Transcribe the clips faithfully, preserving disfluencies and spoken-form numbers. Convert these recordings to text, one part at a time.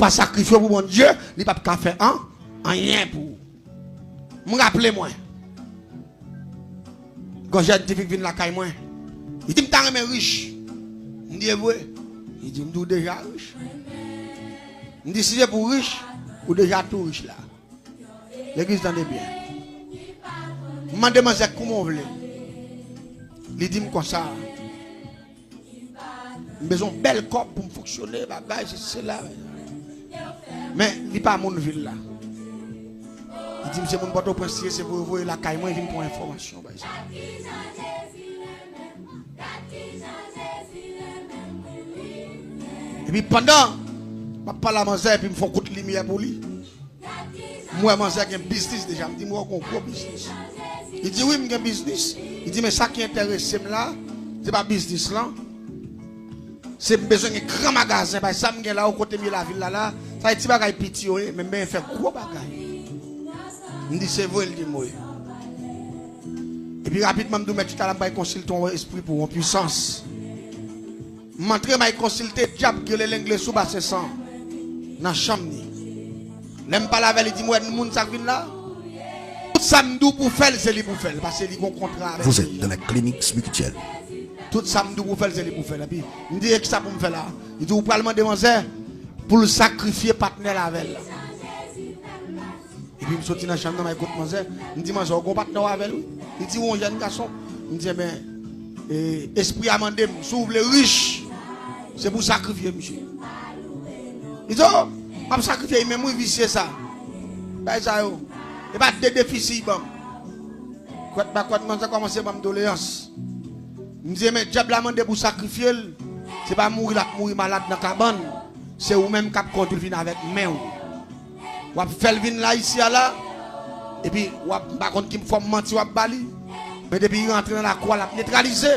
pa sakrifye w pou Bondye, li p ap ka fè an, anyen pou ou. M raple mwen, gon jèn ti fi k vin lakay mwen. Li di m ta renmen rich. M di e vre? Li di m di w deja rich. M di si se pou rich, ou deja tou rich la. Legliz tande byen. M mande manzè kouman w vle. Li di m konsa. M bezwen yon bèl kòb pou m fonksyone, bagay, se sela. Men, li pa moun vil la. Li di m se moun Pòtoprens li ye, se pou yo voye lakay mwen, vin pran enfòmasyon, bay sa. Epi pandan m ap pale a manzè, epi m fè yon kout limyè pou li. M wè manzè gen biznis deja. M di m wè w gen yon gwo biznis. Li di wi m gen biznis. Li di men sa ki enterese m la, se pa biznis lan. Se m bezwen gen gran magazen. Bay sa m gen la, o kote m ye lavil la la, sa e ti bagay piti yo ye, men m benyen fè gwo bagay. M di se vre, li di m wi. Epi rapidman m di w mèt chita la, m pral konsilte yon espri pou yon pwisans. M antre, m al konsilte dyab ki rele Lengle sou Basen San nan chanm li. Lè m pale avè l, li di m wè moun sa k vin la. Tout sa m di w pou fè l, se li pou fè l, paske li gon kontra avèk Vous êtes dans la clinique spirituelle. Tout sa m di w pou fè l, se li pou fè l. Epi m di e kisa pou m fè la? Li di ou pral mande manzè pou l sakrifye patnè l avè l. Epi m soti nan chanm nan, m al kot manzè. M di manzè, ou gon patnè w avè l wi. Li di ou yon jèn gason. M di enben, e, espri a mande m si w vle rich, se pou w sakrifye misye. Li di o, m ap sakrifye li menm wi, visye sa. Bagay sa yo. E pa de defisi li ban m. Kwèt pa kwèt, manzè kòmanse ban m doleyans. M di enben dyab la mande pou w sakrifye l. Se pa mouri l ap mouri malad nan kabann. Se ou menm k ap kondwi l vin avèk men w. W ap fè l vin la isi a la. Epi w ap, m pa konn ki fòm manti w ap ba li. Men depi li rantre nan lakou a, l ap netralize.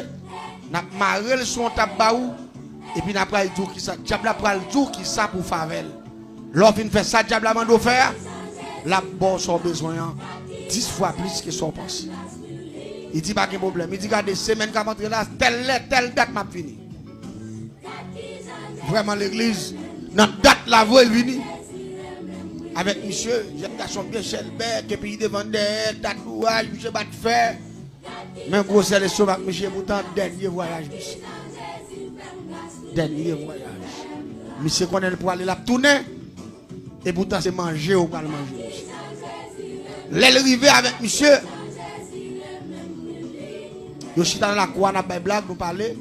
N ap mare l sou yon tab ba ou. Epi n ap pral di w kisa, dyab la pral di w kisa pou w fè avè l. Lè w fin fè sa dyab la mande w fè a, l ap ba w sa w bezwen an dis fwa plis ke sa w panse. Li di pa gen pwoblèm. Li di gade semèn k ap antre la, tèl lè, tèl dat m ap vini. Vrèman legliz, nan dat la vre l vini. Avèk misye, jèn gason byen chèlbè, epi li devan dèyè, tatouaj, misye bat fè. Men gwosè lestomak misye, poutan dènye vwayaj misye. Dènye vwayaj. Misye konnen l pwale, l ap tounen. E poutan se manje ou pral manje misye. Lè l rive avèk misye, yo chita nan lakou a, n ap bay blag, nou pale.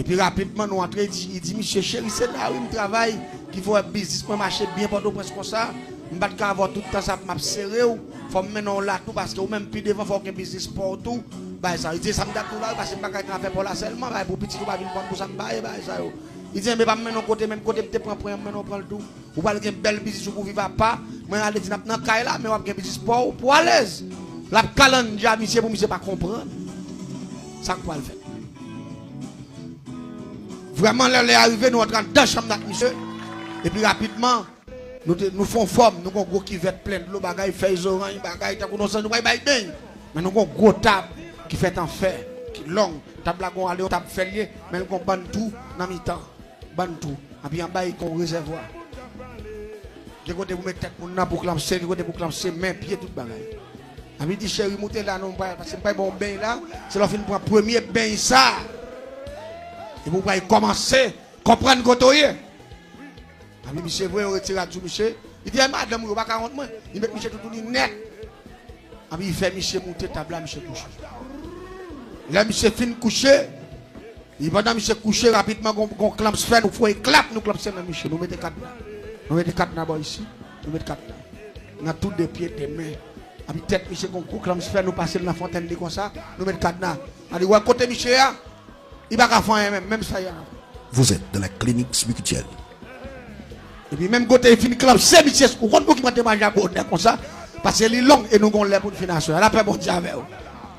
Epi rapidman nou antre, li di, li di misye, cheri, se la wi m travay, ki fè w wè biznis mwen mache byen Pòtoprens konsa. M pa t ka avè w tout tan sa pou m ap sere w. Fò m mennen w la tou, paske ou menm pi devan fò w gen biznis pa w tou. Bagay sa, li di e sa m t ap di w la wi, paske m pa ka gen afè pa w la sèlman, bagay pou pitit ou pa vin pran pou sa m pa ye, bagay sa yo. Li di enben pa m mennen w kote, menm kote m te pran pwen an, m mennen w pran l tou. Ou pral gen bèl biznis ou pou viv apa. Mwen ale di n ap nan kay la, men w ap gen biznis pa w, pou alèz. L ap kalandja misye pou misye pa konprann sa k pral fèt. Vrèman, lè lè a rive, nou antre anndan chanm nan ak misye. Epi rapidman, nou te, nou fè yon fòm, nou gon gwo kivèt plen dlo, bagay, fèy zoranj, bagay, tankou nou sanz, nou pral bay beny. Men nou gon gwo tab ki fèt an fè, ki long. Tab la gon ale, yon tab fè l ye, men l gon bann twou nan mitan. Bann twou. Epi anba, li gon rezèvwa. Gen kote pou met tèt moun nan pou klanse, gen kote pou klanse men, pye, tout bagay. Epi di, cheri, moute la non, m pral, paske m pral ba w beny la. Se lè w fin pran premye beny sa. Epi w pral kòmanse konprann kote w ye. Epi misye voye yo retire a sou misye. Li di, ay madanm ou yo pa ka wont mwen. Li met misye toutouni nèt. Epi li fè misye moute tab la, misye kouche. Lè misye fin kouche, li pandan misye kouche rapidman, gon, gon klanps fè, nou foye klap, nou klanpse nan misye, nou mete kadna. Nou mete kadna bò isi, nou mete kadna. Nan tou de pye, de men. Epi tèt misye gon gwo klanps fè, nou pase l nan fontèn li konsa, nou mete kadna. Epi wè kote misye a, li pa ka fè anyen menm, menm sa y a. Vous êtes dans la clinique spirituelle. Epi menm kote li fin klanse misye, ou konn pou ki mwen te manje a bonè konsa, paske li long e nou gon lè pou n fin aswè a. Lapè Bondye avè w.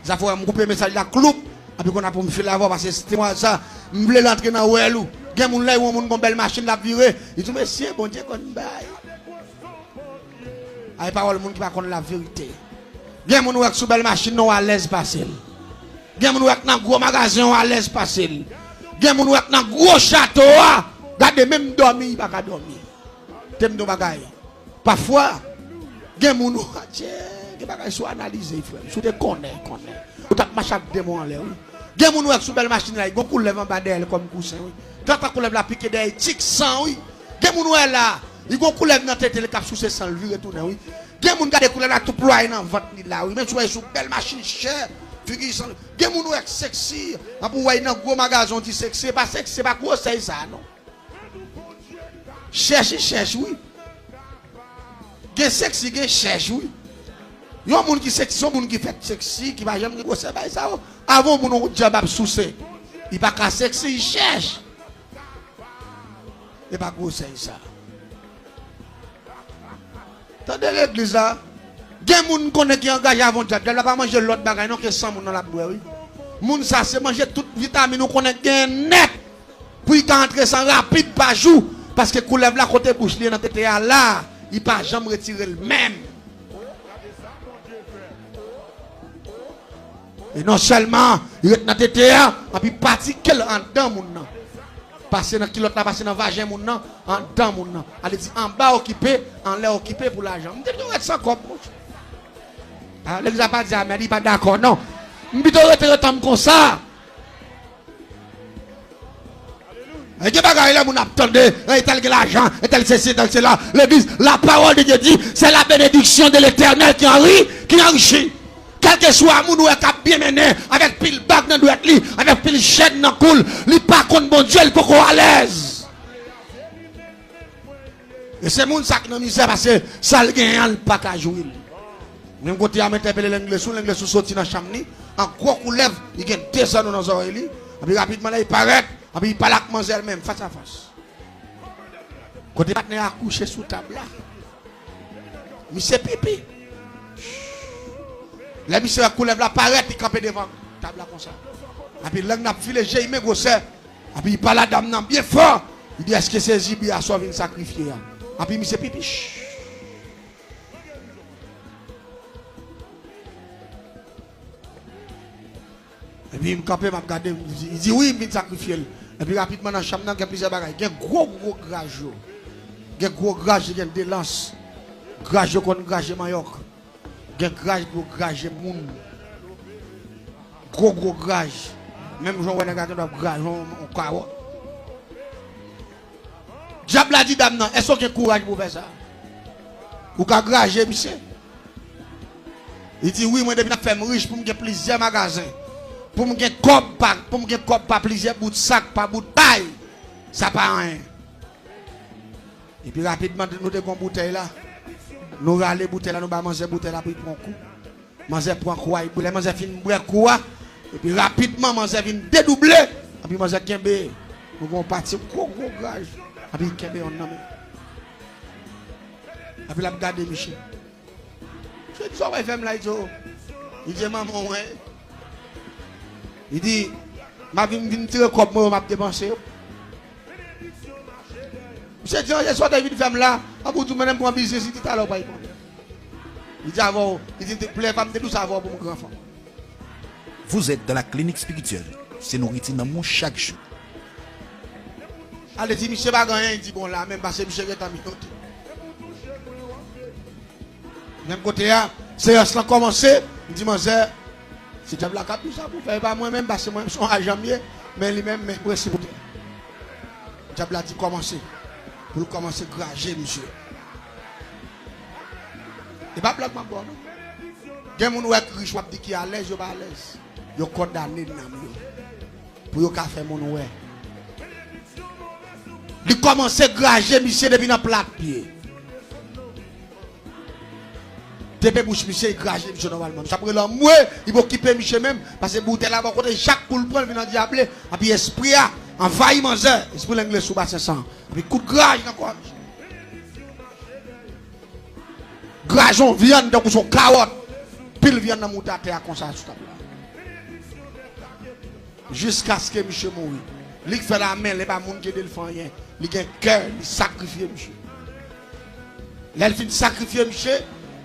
Zafè w wè m koupe mesaj la kloup, epi konn apre m file avè w, paske se temwayaj sa, m vle l antre nan wèl ou. Gen moun lè yon moun gon bèl machin l ap vire, li di mesye, Bondye konn bay. Ay pawòl moun ki pa konn laverite. Gen moun ou wè k sou bèl machin nan w alèz pase l. Gen moun ou wè k nan gwo magazen w alèz pase l. Gen moun ou wè k nan gwo chato a. Gade menm dòmi, li pa ka dòmi. Te m di w bagay. Pafwa, gen moun ou, adje, gen bagay si w analize, frè m. Si w te konnen, konnen. Ou t ap mache ak demon anlè, wi. Gen moun ou wè k sou bèl machin la, li gon koulèv anba dèyè l kòm kousen, wi. Tantan koulèv la pike dèyè, li tik san, wi. Gen moun ou wè la, li gon koulèv nan tete l k ap souse san l vire tounen, wi. Gen moun gade koulèv la tou plwaye nan vant li la, wi. Menm si w wè li sou bèl machin chè, figi san. Gen moun ou wè k seksi, anpi w wè li nan gwo magazen, w di seksi, se pa seksi, se pa gwosè sa, non. Chèch, li chèch, wi. Gen seksi, gen chèch, wi. Yon moun ki seksi, se yon moun ki fèt seksi, ki pa janm gen gwosè bay sa yo. Avan yon moun yon djab ap souse, li pa ka seksi, li chèch. E pa gwosè sa. Tande legliz la. Gen moun konnen ki angaje avè yon djab. Djab la pa manje lòt bagay non ke san moun nan l ap bwè, wi. Moun sa se manje tout vitamin ou konnen gen nèt. Pou li ka antre san rapid pa jou, paske koulèv la kote bouch li ye nan tete a la, li pa janm retire l menm. E non sèlman li ret nan tete a, anpi pati ke l anndan moun nan. Pase nan kilòt la, pase nan vajen moun nan, anndan moun nan. Ale di anba okipe, anlè okipe pou lajan. M te pito ret san kòb, monchè. A, legliz la pa di amèn, li pa dakò, non. M pito rete retan m konsa. Gen bagay lè moun ap tande, entèl gen lajan, entèl sesi, entèl sela. Legliz, la parole de Dieu dit, c'est la bénédiction de l'Éternel qui enri-, qui enrichit. Kèlkeswa moun ou wè k ap byen mennen, avèk pil bag nan dwèt li, avèk pil chèn nan kou l, li pa konn Bondye, li poko alèz. E se moun sa k nan mizè, paske sa l genyen an, li pa ka jwi l. Menm kote a, m entèpele Lenglesou, Lenglesou soti nan chanm li, an gwo koulèv, li gen de zanno nan zòrèy li, anpi rapidman lè li parèt, anpi li pale ak manzè l menm, fas a fas. Kote patnè a kouche sou tab la, misye pipi. Lè misye wè koulèv la parèt, li kanpe devan tab la konsa. Anpi lang nan ap file, je imen gwosè. Anpi li pale a dam nan byen fò. Li di, èske se zibi a sa w vin sakrifye a? Anpi misye pipi. Ch. Epi m kanpe, m ap gade, li di, li di, wi, m vin sakrifye l. Epi rapidman nan chanm nan, gen plizyè bagay. Gen gwo, gwo graj yo. Gen gwo graj, gen de lans. Graj yo konn graje manyòk. Gen graj pou graje moun. Gwo, gwo graj. Menm jan w wè nèg la gen dwa graje yon, yon kawòt. Dyab la di dam nan, èske w gen kouraj pou w fè sa? Ou ka graje misye? Li di, wi, mwen depi n ap fè m rich pou m gen plizyè magazen. Pou m gen kòb pa, pou m gen kòb pa plizyè bout sak, pa bout pay. Sa pa anyen. Epi rapidman, nou te gon boutèy la. Nou rale boutèy la, nou ba manzè boutèy la pou li pran kou. Manzè pran kou a, lè manzè fin bwè kou a, epi rapidman manzè vin dedouble, epi manzè kenbe yon pati gwo gwo graj, epi li kenbe yonn nan men. Epi l ap gade misye. Misye di, sa w pral fè m la? Li di, o. Li di, manman w, wi. Li di, m ap vin, vin tire kòb mwen yo, m ap depanse yo. Misye di, ranje sa w te vin fè m la, an pou di w, mennen m pran biznis, li di, talè w pral pran. Li di avè w, li di, plè pa m te dous avè w pou m gran fanm. Vous êtes dans la clinique spirituelle. Se nouriti nanm ou chak jou. Ale di misye pa gen anyen, li di bon la, menm pase misye gentan minote. Menm kote a, seyans lan kòmanse, m di manzè, se dyab la k ap di w sa pou w fè, e pa mwen menm, pase mwen menm se yon ajan m ye, men li menm, men prensip ou te. Dyab la di kòmanse, pou l kòmanse graje misye. E pa blag m ap ba w non. Gen moun ou wè k rich, w ap di ki alèz, yo pa alèz. Yo kondane nanm yo. Pou yo ka fè moun wè. Li kòmanse graje misye depi nan plat pye. Depi bouch misye, li graje misye nòmalman. Misye ap rele anmwe, li pa okipe misye menm, pase boutèy la bò kote, chak kou l pran, l vin andyable. Epi espri a anvayi manzè, espri Lenglesou basen san. Epi kout graj nan kò misye. Graje yon vyann tankou se yon kawòt. Pil vyann nan moute atè a konsa sou tab la. Jiskaske misye mouri. Li k fè l a men l, e pa moun ki ede l fè anyen. Li gen kè, li sakrifye misye. Lè l fin sakrifye misye,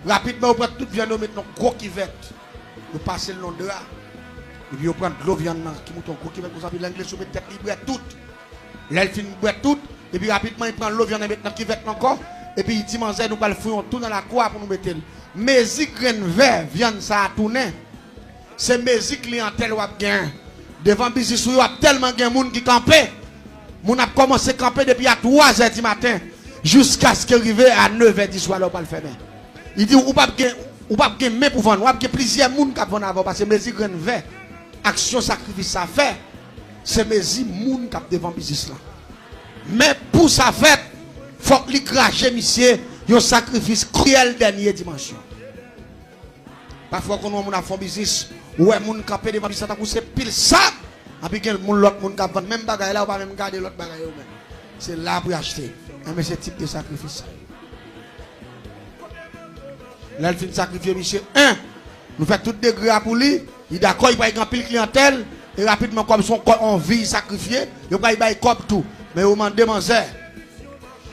rapidman yo pran tout vyann yo met nan gwo kivèt. Yo pase l nan dra. Epi yo pran dlo vyann nan ki moute yon gwo kivèt konsa, epi Lenglesou met tèt li bwè tout. Lè l fin bwè tout, Epi rapidman, li pran lo vyann nan, met nan kivèt la ankò. Epi li di manzè, nou pral fouye yon twou nan lakou a pou nou mete l. Mezi grenn vè vyann sa a tounen, se mezi kliyantèl w ap gen. Devan biznis ou yo, ap tèlman gen moun ki kanpe. Moun ap kòmanse kanpe depi a twa zè di maten, jiskaske rive a nèf è di swa lè w pral fèmen. Li di, ou p ap gen, ou p ap gen men pou vann, w ap gen plizyè moun k ap vann avè w, paske mezi grenn vè aksyon sakrifis sa fè, se mezi moun k ap devan biznis lan. Men pou sa fèt, fòk li krache misye yon sakrifis kriyèl dènye dimansyon. Pafwa, w konn wè moun ap fè yon biznis, ou wè moun kanpe devan biznis la tankou se pil sab, anpi gen moun, lòt moun k ap vann menm bagay la, ou pa menm gade lòt bagay yo menm. Se la pou y achte. Enben, se tip de sakrifis sa yo. Lè l fin sakrifye misye, en, nou fè tout degre a pou li, li dakò, li pral gen anpil kliyantèl, e rapidman, kòm se yon kò, yon vi li sakrifye, yo pral bay kòb tou. Men yo mande manzè.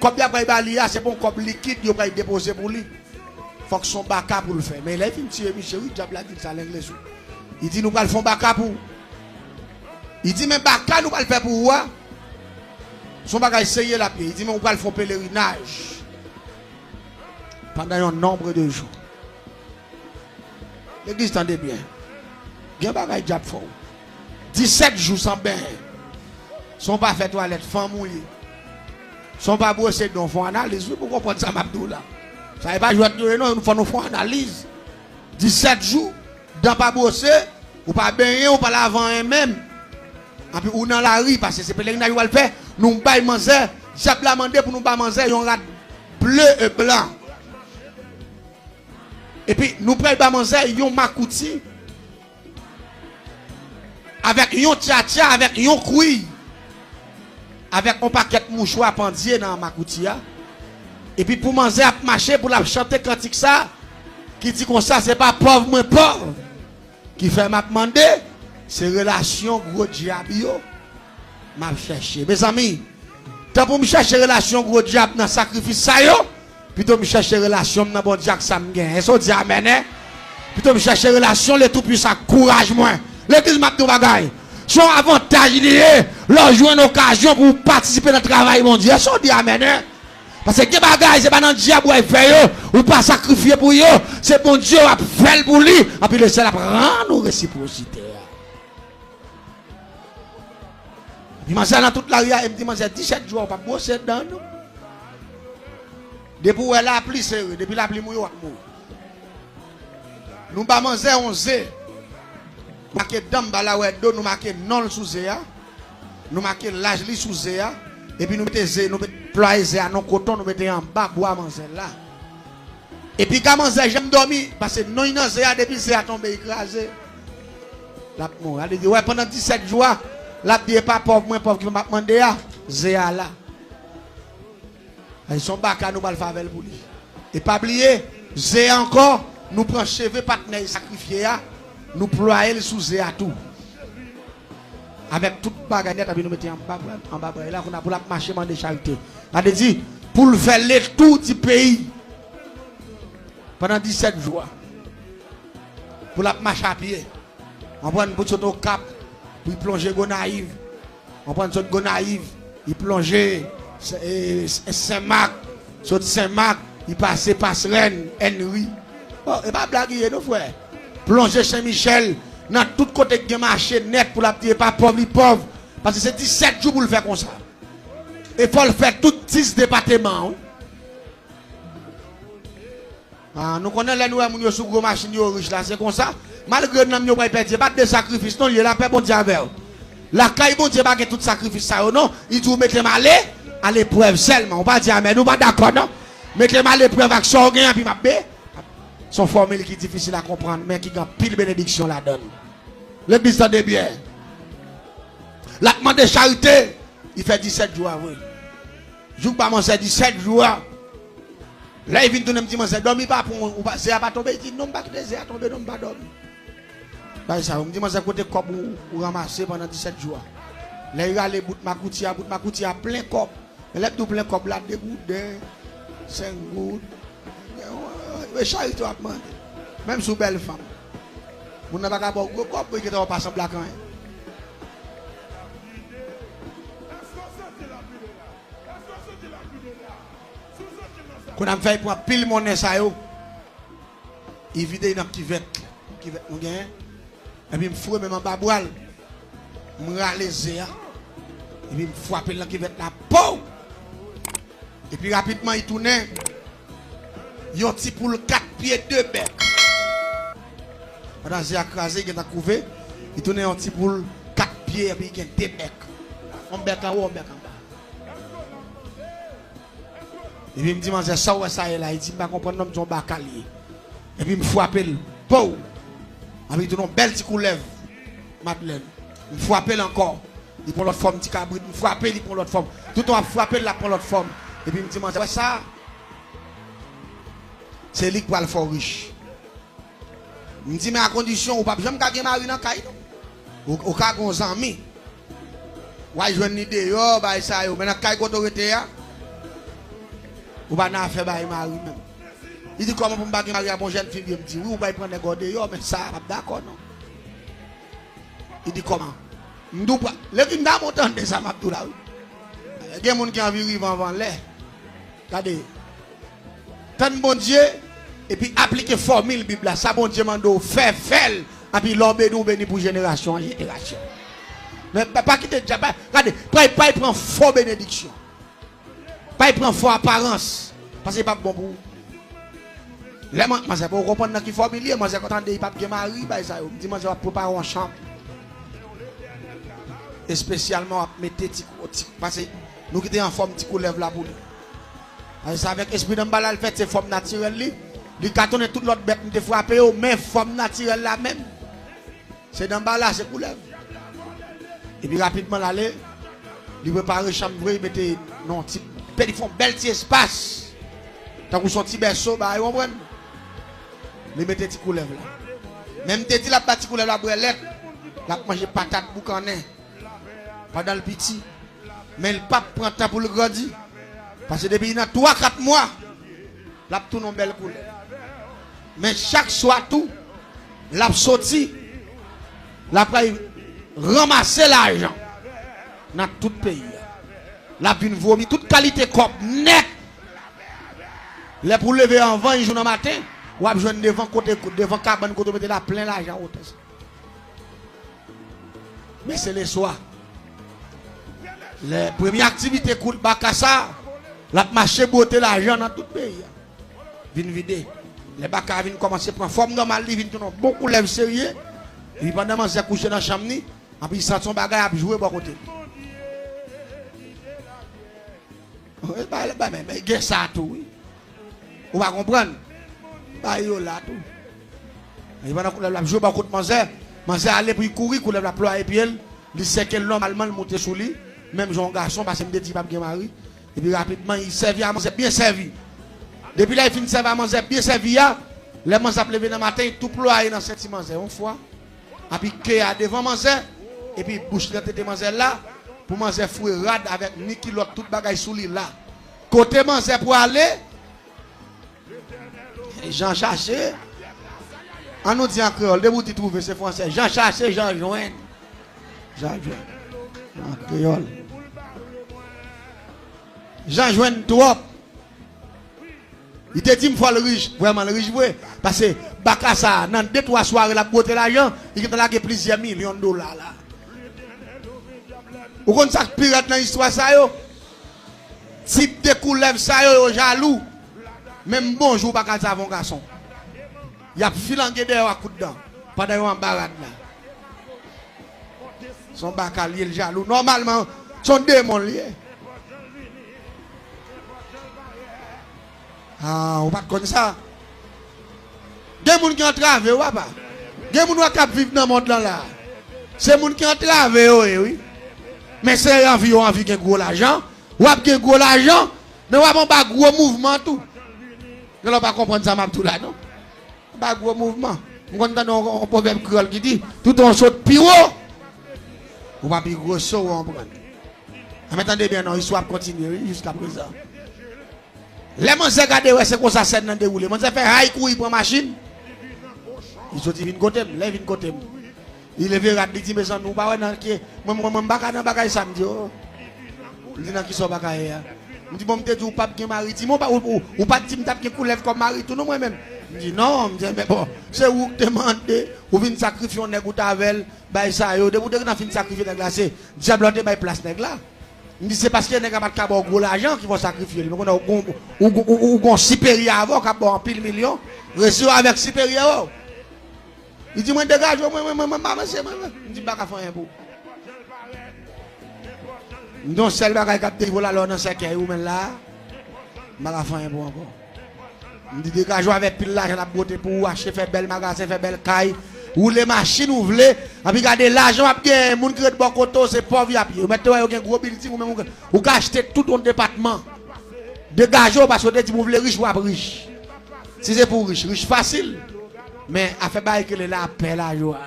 Kòb y ap pral ba li a, se pa yon kòb likid yo pral depoze pou li. Fòk se yon baka pou l fè. Men lè l fin tiye misye, wi, dyab la di l sa, lenglezou. Li di, nou pral fè yon baka pou ou. Li di, men baka nou pral fè pou ou a, se yon bagay serye l ap ye. Li di, men ou pral fè yon pelerinaj pandan yon nonb de jou. Legliz, tande byen. Gen bagay dyab fè w. Disèt jou san benyen. Si w pa fè twalèt, fanm ou ye. Si w pa bwose dan w, fè yon analiz, wi, pou w konprann sa m ap di w la. Sa e pa jwèt nou ye non, fò nou fè yon analiz. Disèt jou, dan pa bwose, ou pa benyen, ou pa lave anyen menm. Anpi ou nan lari, paske se pelerinaj ou al fè, nou bay manzè, dyab la mande pou nou ba manzè yon rad ble e blan. Epi nou pral ba manzè yon makouti avèk yon tyatya, avèk yon kwi, avèk yon pakèt mouchwa pandye nan makouti a. Epi pou manzè ap mache, pou l ap chante kantik sa, ki di konsa, se pa pòv mwen pòv ki fè m ap mande, se relasyon gwo dyab yo m ap chèche. Mezanmi, tan pou m chèche relasyon gwo dyab nan sakrifis sa yo, pito m chèche relasyon m nan Bondye ak sa m gen. Èske w di amèn, en? Pito m chèche relasyon le Toupwisan ak kouraj mwen. Legliz, m ap di w bagay. Se yon avantaj li ye, lè w jwenn okazyon pou w patisipe nan travay Bondye. Èske w di amèn, en? Paske gen bagay, se pa nan dyab w al fè yo, ou pa sakrifye pou yo, se Bondye w ap fè l pou li, anpi Lesyèl ap rann ou resipwosite a. Epi manzè nan tout lari a, e m di manzè, disèt jou a, ou p ap bwose dan, non. Depi w wè lapli, sere, depi lapli mouye, w ap mouri. Nou ba manzè yon ze. Make dan m ba la wè do, nou make non l sou ze a. Nou make laj li sou ze a. Epi nou mete ze, nou met plwaye ze a nan koton, nou mete anba bwa manzè la. Epi ka manzè janm dòmi, paske non li nan ze a, depi ze a tonbe, li kraze. L ap mouri. Al di, wè, pandan disèt jou a, l ap di, e pa pòv mwen pòv ki fè m ap mande a, ze a la. Ay, se yon baka nou pral fè avè l pou li. E pa bliye, ze a ankò, nou pran cheve patnè l sakrifye a, nou plwaye l sou ze a tou. Avèk tout bagay nèt, epi nou mete anba, anba bwa l la, kounye a pou l ap mache mande charite. Sa vle di, pou l fè letou di peyi pandan disèt jou a. Pou l ap mache apye. Konprann, pou l sot Okap, pou l plonje Gonayiv. Konprann, sot Gonayiv, li plonje Sen, e, Sen Mak, sot Sen Mak, li pase Pasrèn, Ènri. Bon, e pa blag li ye non, frè. Plonje Sen Michèl, nan tout kote k gen mache nèt pou l ap di e pa pòv li pòv. Paske se disèt jou pou l fè konsa. E fò l fè tout dis depateman, wi. Ah, nou konnen lè nou wè moun yo sou gwo machin yo rich la, se konsa. Malgre nanm yo pral pèdi, e pa de sakrifis non, li ye lapè Bondye avè w. Lakay Bondye pa gen tout sakrifis sa yo non. Li di w mete m ale, aleprèv sèlman. Ou pa di amèn, ou pa dakò non. Mete m aleprèv ak sa w gen, epi m ap be. Se yon fòmil ki difisil a konprann, men ki gen anpil benediksyon ladan l. Legliz, tande byen. L ap mande charite, li fè disèt jou a vre. Jou k ba manzè disèt jou a. Lè l vin tounen, m di manzè, dòmi pa pran w, ou pa, ze a pa tonbe? Li di, non, m pa kite ze a tonbe, non, m pa dòmi. Bay sa yo, m di manzè, kote kòb ou, ou ranmase pandan disèt jou a? Lè l rale bout makouti a, bout makouti a plen kòb. Men lè m di w plen kòb la, de gouden, senk goud. E charite w ap mande. Menm si w bèl fanm. Moun nan pa ka ba w gwo kòb, pou l gentan wè w pa sanble ak anyen. Èske w santi l ap vini la? Èske Kounye a m fè l pran pil monnen sa yo. Li vide l nan kivèt. Kivèt nou genyen. Epi m foure men m anba bra l. M rale ze a. Epi m frape l nan kivèt la. Pow! Epi rapidman, li tounen yon ti poul kat pye, de bèk. Pandan ze a kraze, li gentan kouve. Li tounen yon ti poul kat pye, epi li gen de bèk. Yon bèk anwo, yon bèk anba. Epi m di, "Manzè, sa w wè sa ye la?" Li di, "M pa konprann non," m di, "Yon baka l ye." Epi m frape l. Pow! Epi li tounen yon bèl ti koulèv, Madlèn. M frape l ankò. Li pran lòt fòm, ti kabrit. M frape, li pran lòt fòm. Toutan w ap frape l, l ap pran lòt fòm. Epi m di, "Manzè, wè sa? Se li k pral fè w rich." M di, "Men a kondisyon ou p ap janm ka gen mari nan kay, non. Ou, ou ka gen yon zanmi. W al jwenn li deyò, bagay sa yo. Men nan kay kote w rete a, ou pa nan afè bay mari menm." Li di, "Kòman pou m pa gen mari a, bon jèn fi m ye?" M di, "Wi, ou bay pran nèg ou deyò, men sa a p ap dakò, non." Li di, "Kòman?" M di, "Ou pa, lè vin da m, ou tande sa m ap di w la, wi. Gen moun ki anvi rive anvan lè." Gade. Tann Bondye, epi aplike fòmil Bib la. Sa Bondye mande w fè, fè l. Epi lè w beni, w beni pou jenerasyon an jenerasyon. Men pa, pa kite dyab, pa, gade, pa, pa pran fo benediksyon. Pa pran fo aparans. Paske li p ap bon pou ou. Lè man-, manzè pa konprann nan ki fòmil li ye, manzè konn tande li p ap gen mari, bay sa yo. M di, "Manzè, w ap prepare yon chanm. Espesyalman, w ap mete ti, ti, paske nou kite anfòm ti koulèv la pou li." Paske se avèk espri Danmbala l fèt, se fòm natirèl li. Li ka tounen tout lòt bèt m te frape yo, men fòm natirèl la menm, se Danmbala, se koulèv. Epi rapidman l ale, li prepare chanm vre, li mete nan ti, li fè yon bèl ti espas. Tankou se yon ti bèso, bagay, ou konprann? Li mete ti koulèv la. Men m te di l ap ba ti koulèv la bwè lèt, l ap manje patat boukannen. Pandan l piti. Men l p ap pran tan pou l grandi. Paske depi li nan twa, kat mwa, l ap tounen yon bèl koulèv. Men chak swa tou, l ap soti, l ap al ranmase lajan nan tout peyi a. L ap vin vomi tout kalite kòb nèt. Lè pou leve anvan yon jou nan maten, w ap jwenn devan kote, devan kabann kote w mete la plen lajan wotè sa. Men se leswa. Lè premye aktivite kout baka sa, l ap mache bwote lajan nan tout peyi a. Vin vide. Lè baka a vin kòmanse pran fòm nòmal, li vin tounen yon bon koulèv serye. Epi pandan manzè kouche nan chanm ni, epi li santi yon bagay ap jwe bò kote li. Wi, ba, ba, men, men, gen sa tou, wi. Ou pa konprann? Ba yo la tou. Epi pandan koulèv la ap jwe bò kot manzè, manzè ale pou li kouri, koulèv la plwaye pye l, li sèke l nòmalman, l moute sou li, menm jan yon gason, paske m te di li p ap gen mari. Epi rapidman, li sèvi a manzè byen sèvi. Depi lè li fin sèvi a manzè byen sèvi a, lè manzè ap leve nan maten, li tou plwaye nan senti manzè yon fwa. Epi ke a devan manzè, epi bouch li nan tete manzè la, pou manzè foure rad avèk ni kilòt, tout bagay sou li la. Kote manzè pwale, Jan chache, an nou di an kreyòl, depi w di twouve, se fransè. Jan chache, Jan jwenn. Jan jwenn. An kreyòl. Jan jwenn twòp. Li te di m fò l rich, vrèman l rich vre. Paske baka sa a, nan de twa sware l ap bwote lajan, li gentan lage plizyè milyon dola la. Ou konn sa k pi rèd nan istwa sa yo? Tip de koulèv sa yo, yo jalou. Menm bonjou, ou pa ka di avè yon gason. Y ap filange dèyè w ak kout dan, pandan yo anba rad la. Se yon baka l ye, l jalou. Nòmalman, se yon demon l ye. Ah, ou pa t konn sa? Gen moun ki antrave yo, papa. Gen moun wè k ap viv nan mond lan la. Se moun ki antrave yo ye, wi. Men se anvi yo anvi gen gwo lajan. W ap gen gwo lajan, men w ap anba gwo mouvman tou. Gen lè w pa konprann sa m ap di w la, non. Anba gwo mouvman. M konn tande yon, yon pwovèb kreyòl ki di, toutan w sot pi wo, ou pa pi gwo so, w konprann. Anben, tande byen non, istwa ap kontinye, wi, jiskaprezan. Lè manzè gade, wè se konsa sèn nan dewoule. Manzè fè hay kouri pran machin. Li soti vin kote m. Lè vin kote m, li leve rad, li di, "Mezanmi, ou pa wè nan ki, mwen, mwen, mwen, m pa ka nan bagay sa," m di, "Oh." Li di, "Nan kisa w pa ka ye a?" M di, bon, m te di w p ap gen mari. Di m, ou pa, ou, ou, ou pa t di m t ap gen koulèv kòm mari tou non, mwen menm. M di, non, m di, men bon, se ou k te mande, ou vin sakrifye yon nèg ou t avè l, bay sa yo. Depi w te gentan fin sakrifye nèg la, se dyab la w te bay plas nèg la. M di, se paske nèg la pa t ka ba w gwo lajan ki fè w sakrifye li. Men kounye a, ou gon, ou, ou, ou, ou gon siperyè avè w k ap ba w anpil milyon, resi w avèk siperyè w. Li di, mwen degaje w, mwen, mwen, mwen, mwen, mwen, mesye, mwen, mwen. M di, m pa ka fè anyen pou ou. M di, yon sèl bagay k ap derive w la, lè w nan sèkèy ou menm la, m pa ka fè anyen pou w ankò. M di, degaje w avèk pil lajan n ap bwote pou ou, achte, fè bèl magazen, fè bèl kay, woule machin ou vle, anpi gade lajan w ap genyen, moun ki ret bò kote w, se pòv y ap ye. Ou mèt te wè yo gen gwo bilding, ou menm ou, ou ka achte tout yon depatman. Degaje w, paske w te di m ou vle rich, w ap rich. Si se pou rich, rich fasil. Men afè bagay ki rele lapè, lajwa.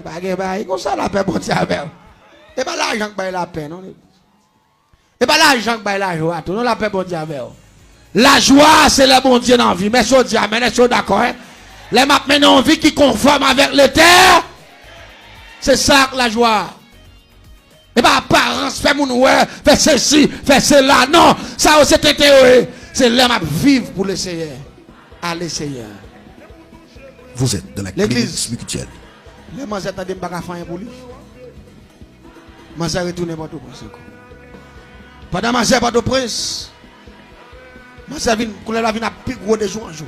Pa gen bagay konsa, lapè Bondye avè w. E pa lajan k bay lapè, non. E pa lajan k bay lajwa, tou, non, lapè Bondye avè w. Lajwa, se lè Bondye nan vi. Èske w di amèn? Èske w dakò, en? Lè m ap mennen yon vi ki konfòm avèk Letè, se sa k lajwa. E pa aparans, fè moun wè, fè sesi, fè sela. Non, sa yo se tenten yo ye. Se lè m ap viv pou Leseyè. Ale Seyè. Vous êtes dans la Legliz. Clinique spirituelle. Lè manzè tande m pa ka fè anyen pou li. Manzè retounen Pòtoprens ankò. Pandan manzè Pòtoprens, manzè vin, koulèv la vin ap pi gwo de jou an jou.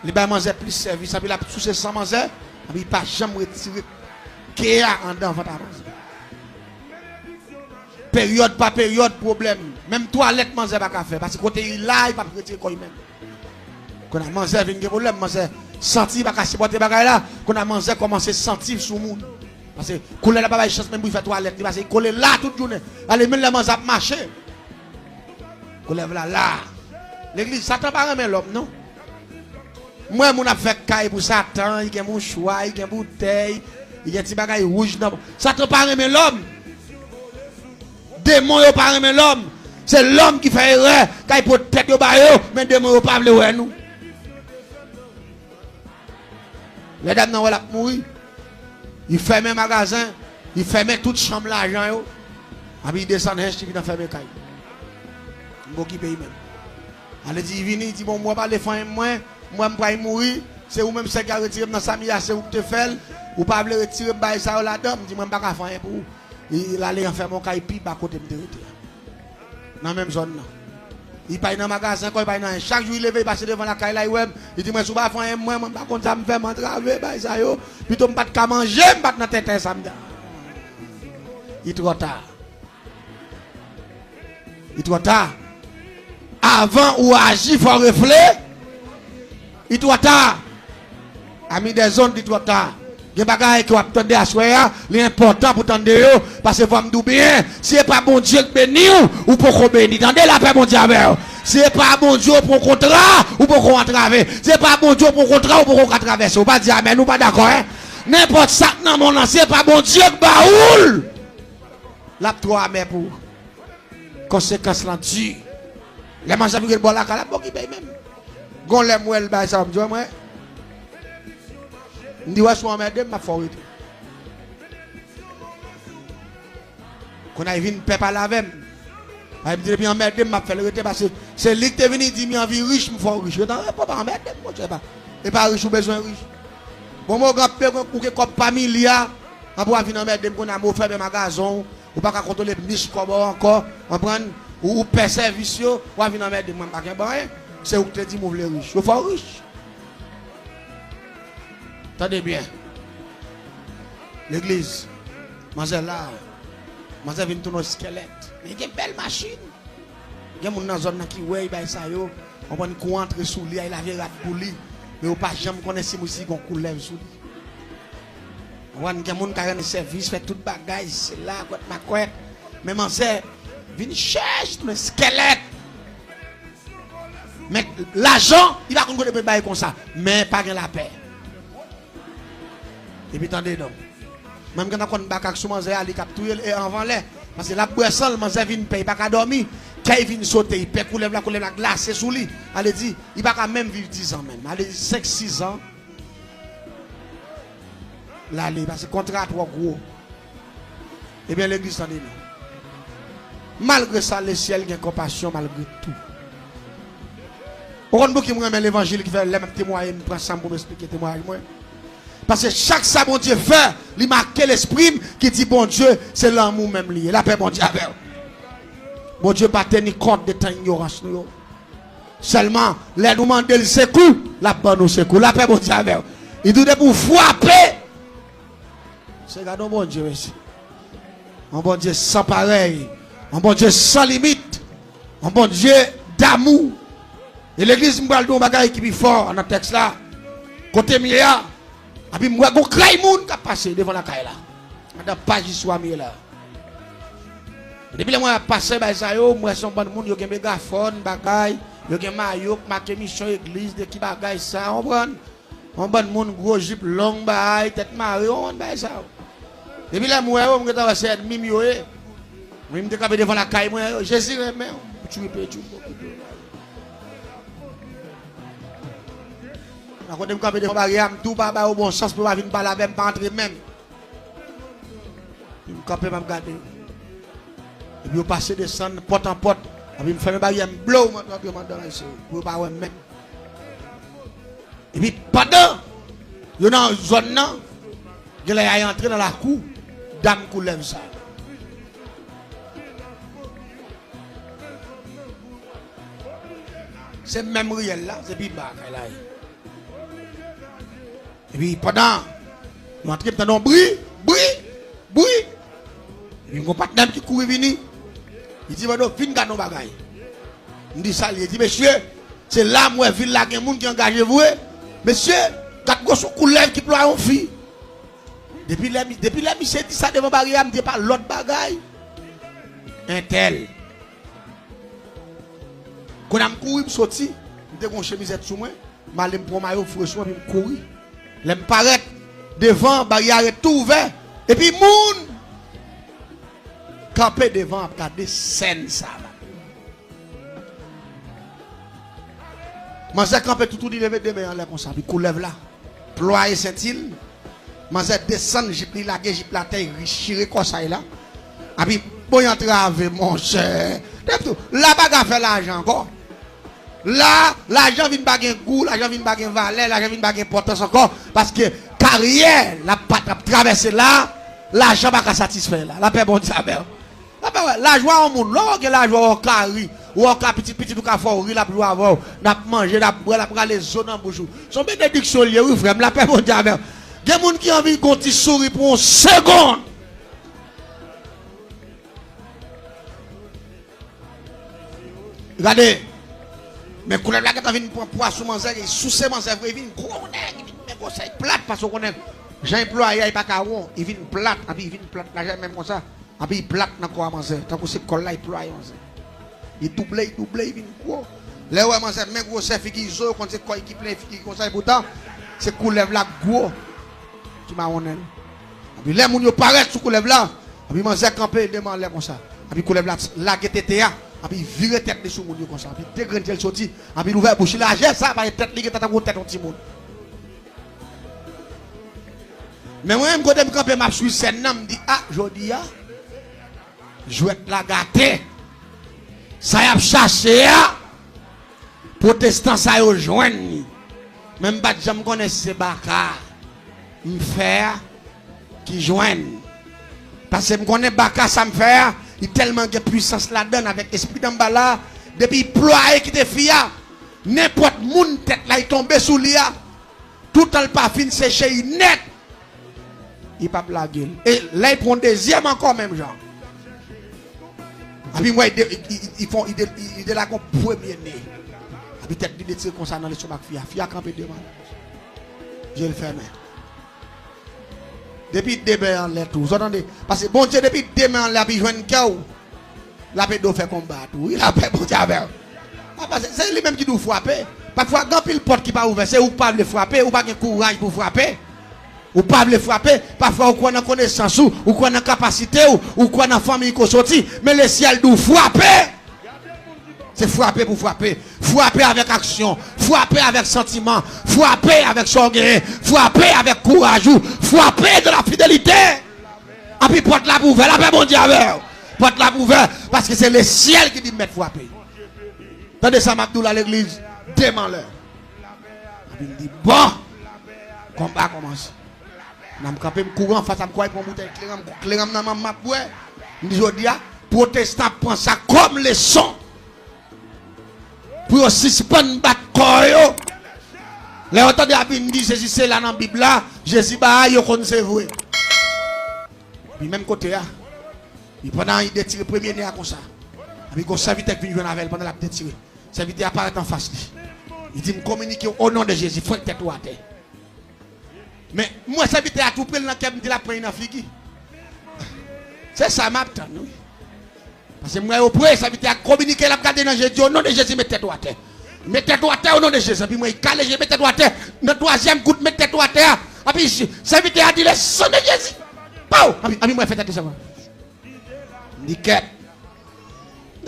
Li bay manzè plis sèvis, anpi l ap souse san manzè, anpi li pa janm retire ke a anndan vant a manzè. Peryòd pa peryòd, pwoblèm. Menm twalèt manzè pa ka fè, paske kote li la, li p ap retire kò li menm. Kounye a manzè vin gen pwoblèm, manzè santi li pa ka sipòte bagay la, kounye a manzè kòmanse santi sou moun. Paske koulèv la pa bay chans menm pou li fè twalèt li, paske li kole la tout jounen. Ale menm lè manzè ap mache. Koulèv la la. Legliz, Satan pa renmen lòm, non. M wè moun ap fè kay pou Satan, li gen mouchwa, li gen boutèy, li gen ti bagay wouj nan. Satan pa renmen lòm. Demon yo pa renmen lòm. Se lòm ki fè erè, kay pot tèt yo ba yo, men demon yo pa vle wè nou. Lè dam nan wè l ap mouri, li fèmen magazen, li fèmen tout chanm lajan yo, anpi li desann hench li vin anfèmen kay li. M pa okipe li menm. Ale di, li vini, li di, bon, m wè pa vle fanyen mwen, m wè m pral mouri, se ou menm sèk a retire m nan sa m ye a, se ou ki te fè l, ou pa vle retire m bagay sa yo ladan, m di, mwen m pa ka fanyen pou ou. Li, li ale anfèmen yon kay pi ba kote m te rete a. Nan menm zòn nan. Li pa al nan magazen ankò, li pa al nan anyen. Chak jou li leve, li pase devan lakay la, li wè m. Li di mwen, si w pa fè anyen mwen, mwen m pa konn sa m fè, m antrave bagay sa yo. Pito m pa t ka manje, m pa t nan tenten sa m ta. Li twò ta. Li twò ta. Avan ou aji, fò w refle-, Li twò ta. Ami des ondes, li twò ta. Gen bagay ke w ap tande aswè a, li enpòtan pou tande yo, paske fò m di w byen, si se pa Bondye k beni w, ou poko beni. Tande, lapè Bondye avè w. Si se pa Bondye w pran kontra, ou poko antrave. Si se pa Bondye w pran kontra, ou poko ka travèse. Ou pa di amèn, ou pa dakò, en? Nenpòt sa k nan mond lan, si se pa Bondye k ba ou l, l ap twò amè pou ou. Konsekans lan di. Lè manzè vire l bò lakay la, m pa okipe l menm. Gon lè m wè l bay sa, m di, wè mwen. M di, wè, si w anmède m, m ap fè w rete. Kounye a, li vin pè pale avè m. Ay, m di, depi anmède m, m ap fè l rete, paske se li ki te vin di m li anvi rich, m fè w rich. Rete, pa anmède m, monchè, pa. E pa rich ou bezwen rich. Bon, mwen, gran pè, ou gen kòb pa milya, anpi w ap vin anmède m, kounye a, m fèmen magazen w. Ou pa ka kontwole mis kòb ou ankò, konprann? Ou, ou pè sèvis yo, w a vin anmède mwen, m pa gen anyen. Se ou ki te di m ou vle rich. Yo fè w rich. Tande byen. Legliz, manzè la, manzè vin tounen yon skèlèt. Men gen bèl machin. Gen moun nan zòn nan ki wè y bay sa yo, konprann, kou antre sou li a, y lave rad pou li. Men yo pa janm konnen si moun si gon koulèv sou li. Konprann, gen moun ka rann sèvis, fè tout bagay, se la, kwèt makwèt. Men manzè vin chèch, tounen skèlèt. Men lajan, li pa konn kote pou l bay konsa. Men pa gen lapè. Epi tande non. Mwen m gentan konn bakak sou manzè a, li k ap touye l, e anvan lè. Paske l ap bwè san l, manzè vin pè, li pa ka dòmi. Kè l vin sote, li pè koulèv la, koulèv la glase sou li. Ale di, li pa ka menm viv dizan menm. Ale di senk, sizan. L ale, paske kontra a twò gwo. Ebyen, legliz, tande non. Malgre sa, lesyèl gen konpasyon malgre tou. Ou konn pouki m renmen levanjil ki fè lè m ap temwaye, m pran san m pou m esplike temwayaj mwen? Paske chak sa Bondye fè, li make lespri m ki di Bondye se lanmou menm li ye. Lapè Bondye avè w. Bondye pa teni kont de tan inyorans nou yo. Sèlman, lè nou mande l sekou, l ap ban nou sekou. Lapè Bondye avè w. Li di w depi w frape, se gade yon Bondye, mesye. Yon Bondye san parèy. Yon Bondye san limit. Yon Bondye damou. E legliz, m pral di yon bagay ki pi fò nan tèks la. Kote m ye a, epi m wè gon kray moun k ap pase devan lakay la. Andan paj istwa m ye la. Depi lè m wè y ap pase bay sa yo, m wè se yon bann moun, yo gen megafòn, bagay, yo gen mayo k make misyon egliz, de ki bagay sa, w konprann? Yon bann moun gwo jip long bay, tèt mare, yon bann bagay sa yo. Depi lè m wè yo, m gentan wè se ènmi m yo ye. Mwen, m te kanpe devan lakay mwen, yo, Jezi renmen w, tchwipe, tchwipe. Nan kote m kanpe devan baryè a, m tou pa ba yo bon chans pou yo pa vin pale avè m, pa antre menm. Epi m kanpe, m ap gade. Epi yo pase desann, pòt an pòt. Epi m fèmen baryè, m blow, m antre, antre, m antre, mesye, pou yo pa wè m menm. Epi pandan yo nan zòn nan, genlè y a antre nan lakou dam koulèv sa. Se menm riyèl la, se pi ba kay la ye. Epi pandan nou antre, m tande yon bri, bri, bri. Epi m gon patnè m ki kouri vini. Li di, Mado, vin gade yon bagay. M di, sa l ye? Li di, mesye, se la m wè vil la gen moun ki angaje vre. Mesye, gad gwo sou koulèv ki plwaye yon fi. Depi lè, depi lè misye di sa devan baryè a, m di, pa lòt bagay. Entèl. Kounye a m kouri, m soti. M te gon chemizèt sou mwen. M ale, m pran mayo, m foure sou mwen, epi m kouri. Lè m parèt devan, baryè a ret tou ouvè. Epi moun kanpe devan ap gade sèn sa la. Manzè kanpe toutou, li leve de men anlè konsa, epi koulèv la plwaye senti l. Manzè desann jip li, lage jip la atè, li chire kò sa la. Epi, bon, y antrave, monchè. Depi tou, la pa ka fè lajan ankò. La, lajan vin pa gen gou, lajan vin pa gen valè, lajan vin pa gen enpòtans ankò. Paske karyè l ap, ap travèse la, lajan pa ka satisfè la. Lapè Bondye avè w. Apa wè, lajwa yon moun, lè w gen lajwa, w ka ri, w ka pitit, pitit ou ka fè w ri, l ap jwe avè w, n ap manje, n ap bwè, l ap rale zo nan bouch ou. Se yon benediksyon l ye, wi, frè m, lapè Bondye avè w. Gen moun ki anvi gon ti souri pou yon segonn. Gade, men koulèv la gentan vin pran pwa sou manzè, li souse manzè vre, li vin gwo nèg, li vin men gwosè, li plat, paske w konnen, jan l plwaye a, li pa ka won, li vin plat, epi li vin plat la, menm konsa. Epi li plat nan kò a manzè, tankou se kò l la, li plwaye manzè. Li double, li double, li vin gwo. Lè w wè manzè men gwosè figi zo, yo konn se kò l ki plen figi konsa, epoutan, se koulèv la k gwo ki mawonnen l. Epi lè moun yo parèt sou koulèv la, epi manzè kanpe de men anlè konsa. Epi koulèv la lage tete a, epi vire tèt li sou moun yo konsa. Epi de grenn je l soti, epi l ouvè bouch li lajè sa, paske tèt li gentan tankou tèt yon timoun. Men mwen menm kote m kanpe, m ap swiv sèn nan, m di, a, jodi a, jwèt la gate. Sa y ap chache a, pwotestan sa yo jwenn li. Men m pa t janm konnen si se baka m fè a ki jwenn. Paske m konnen baka sa m fè a, li tèlman gen pwisans ladan l avèk espri Danmbala, depi l plwaye kite fi a, nenpòt moun tèt la, li tonbe sou li a, toutan l pa fin seche, li nèt. Li p ap lage l. E lè l pran yon dezyèm ankò, menm jan. Epi m wè li de-, li, li, li fè yon, li de-, li, li delage yon premye ne. Epi tèt li detire konsa nan lestomak fi a. Fi a kanpe de men l. Je l fèmen. Depi de men anlè tou. Zò tande. Paske Bondye depi de men anlè epi jwenn kè w. L ap ede w fè konba a tou. Wi, lapè Bondye avè w. Papa, se, se li menm ki di w frape. Pafwa, gen anpil pòt ki pa ouvè. Se ou k pa vle frape, ou pa gen kouraj pou frape. Ou pa vle frape. Pafwa, ou kwè nan konesans ou, ou kwè nan kapasite w, ou kwè nan fanmiy ke w soti. Men lesyèl di w frape. Se frape pou frape. Frape avèk aksyon. Frape avèk santiman. Frape avèk sa w genyen. Frape avèk kouraj ou. Frape de la fidelite. Epi pòt la ap ouvè. Lapè Bondye avè w. Pòt la ap ouvè, paske se lesyèl ki di m mèt frape. Tande sa m ap di w la, legliz, demen lè. Epi m di, bon, konba kòmanse. Nan m kanpe, m kouri anfas, m kouri pran boutèy kleren, m kleren m nan men m, m ap bwè. M di, jodi a, pwotestan ap pran sa kòm leson. Pou yo sispann bat kò yo. Lè yo tande y ap vin di Jezi se la nan Bib la, Jezi ba a, yo konn se vre. Li menm kote a. Li pandan li detire premye nen a konsa. Epi gon sèvitè k vin jwenn avè l pandan l ap detire. Sèvitè a parèt anfas li. Li di, m kominike w o non de Jezi, fwenk tèt ou atè. Men, m wè sèvitè a tou pre l nan kè m, m di l ap pran li nan figi. Se sa m ap tann, wi. Paske m wè yo pre, sèvitè a kominike, l ap gade nan je, di, o non de Jezi, met tèt ou atè. Met tèt ou atè, o non de Jezi. Epi m wè, li kale je, met tèt ou atè. Nan twazyèm gout, met tèt ou atè a. Epi, sèvitè a di, le sang de Jésus. Pow! Epi, epi m wè, fè tèt li sa. M di, kèt.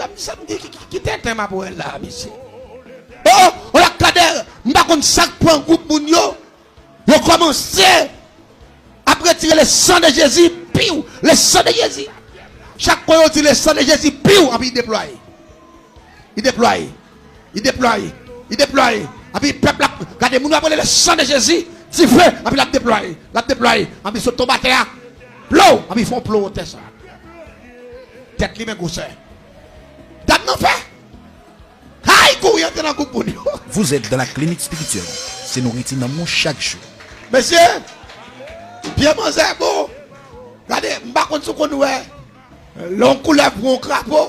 Dam sa, m di, ki, ki, ki tenten m ap wè la, mesye. O, o, o, la, Kader, m pa konn sa k pran gwoup moun yo. Yo kòmanse ap retire le sang de Jésus, piw, le sang de Jésus. Chak fwa yo di le sang de Jésus, piw, epi li deplwaye. Li deplwaye. Li deplwaye. Li deplwaye. Epi pèp la, gade moun yo ap rele le sang de Jésus, dife, epi l ap deplwaye. L ap deplwaye. Epi sot tonbe atè a. Plow, epi fè yon plow atè sa. Tèt li men gwosè. Dam nan fè. Hay, kouri antre nan gwoup moun yo. Vous êtes dans la clinique spirituelle. Se nouriti nanm ou chak jou. Mesye, pye manzè bon. Gade, m pa konn si w konn wè. Lè yon koulèv pran yon krapo.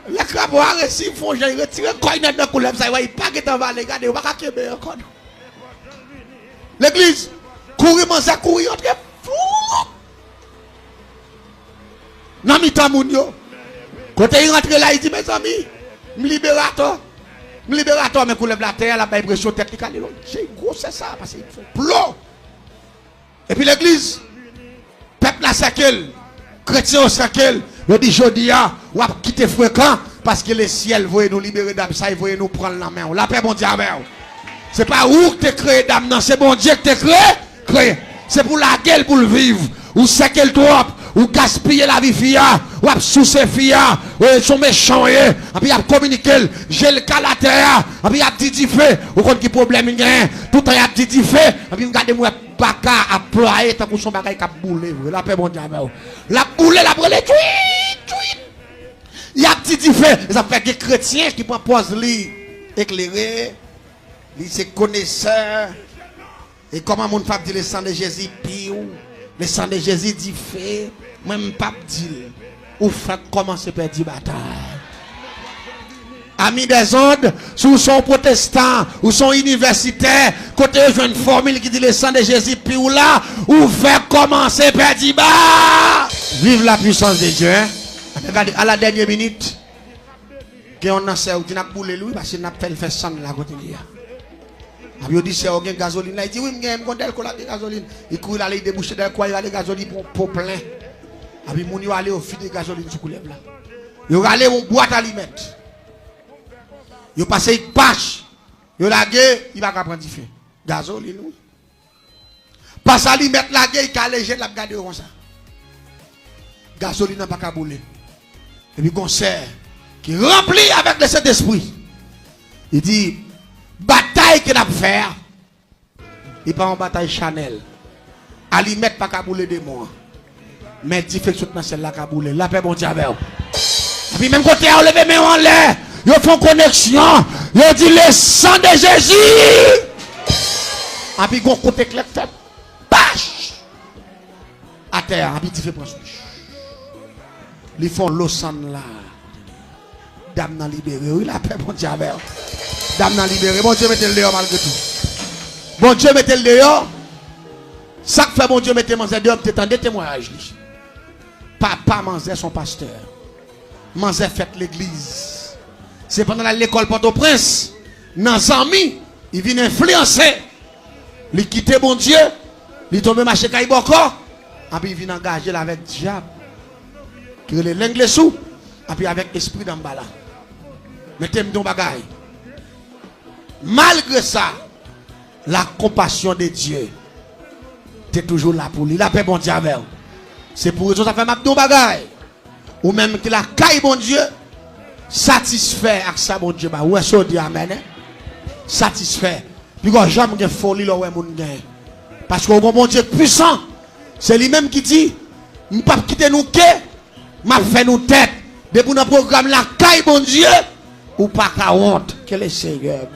Lè krapo a resi fè yon jan, li retire kò l nan koulèv sa, li wè li pa gentan vale. Gade, yo pa ka kenbe ankò non. Legliz, kouri manzè, kouri antre. Fou! Nan mitan moun yo. Kote li rantre la, li di, mezanmi, m liberatò. M liberatò, men koulèv la atè a, l ap bay presyon tèt li kale lòt. Se gwosè sa, paske li fè plo. Epi legliz, pèp la sèke l. Kretyen yo sèke l. Yo di, jodi a, w ap kite frekan, paske lesyèl voye nou libere dam sa, li voye nou pran l nan men w. Lapè Bondye avè w. Se pa ou k te kreye dam nan, se Bondye k te kreye, kreye. Se pou lage l pou l viv. Ou sèke l twòp, ou gaspiye lavi fi a, w ap souse fi a, e, se yon mechan w ye. Epi y ap kominike l, je l kale atè a, epi y ap di dife, ou konn ki pwoblèm li genyen. Toutan y ap di dife, epi m gade m wè baka ap plwaye tankou se yon bagay k ap boule vre. Lapè Bondye avè w. L ap boule, l ap rele tchwit, tchwit. Y ap di dife. E sa fè gen kretyen ki pran pòz li eklere, li se konesè. E kòman moun p ap di le sang de Jésus piw, le sang de Jésus dife, mwen m p ap di l. Ou fèk kòmanse pèdi batay. Ami dèzòd, si w se yon pwotestan, ou se yon inivèsitè, kote yo jwenn fòmil ki di le sang de Jésus piw la, ou fèk kòmanse pèdi ba. Vive la puissance de Dieu, hein? Gade, a la dènyè minit, gen yon nan sè yo di n ap boule l wi, paske n ap fè l fè sann la kote li a. Epi yo di sè yo gen gazolin la, li di wi, m gen, m gon dèlko la gen gazolin. Li kouri l ale, li debouche dèlko a, li rale gazolin pou yon po plen. Epi moun yo ale, yo vide gazolin sou koulèv la. Yo rale yon bwat alimèt. Yo pase yon pach. Yo lage, li pa ka pran dife. Gazolin wi. Pase alimèt lage, li kale je l, l ap gade yo konsa. Gazolin nan pa ka boule. Epi gon sè ki ranpli avèk le Sentespri. Li di, batay ke n ap fè a, li pa yon batay chanèl. Alimèt pa ka boule demon an. Men dife k sot nan syèl la ka boule. Lapè Bondye avè w. Epi menm kote a, yo leve men yo anlè. Yo fè yon koneksyon. Yo di, le sang de Jésus. Epi gon kout eklè k fèt. Pach! Atè a, epi dife pran sou li. Li fè yon lo sann la. Dam nan libere, wi, lapè Bondye avè w. Dam nan libere, Bondye mete l deyò malgre tou. Bondye mete l deyò. Sa k fè Bondye mete manzè deyò, m te tande temwayaj li. Papa manzè se yon pastè. Manzè fèt legliz. Se pandan l al lekòl Pòtoprens, nan zanmi, li vin enfliyanse. Li kite Bondye, li tonbe mache kay bòkò, epi li vin angaje l avèk dyab ki rele Lenglesou, epi avèk espri Danmbala. Men te m di yon bagay. Malgre sa, la compassion de Dieu te toujou la pou li. Lapè Bondye avè w. Se pou rezon sa fè m ap di yon bagay. Ou menm ki lakay Bondye, satisfè ak sa Bondye ba ou. Èske w di amèn? Satisfè. Piga w janm gen foli lè w wè moun genyen. Paske w gon Bondye k pwisan. Se li menm ki di, "M p ap kite nou ke, m ap fè nou tèt." Depi w nan pwogram lakay Bondye, ou pa ka wont. Ke le Seyè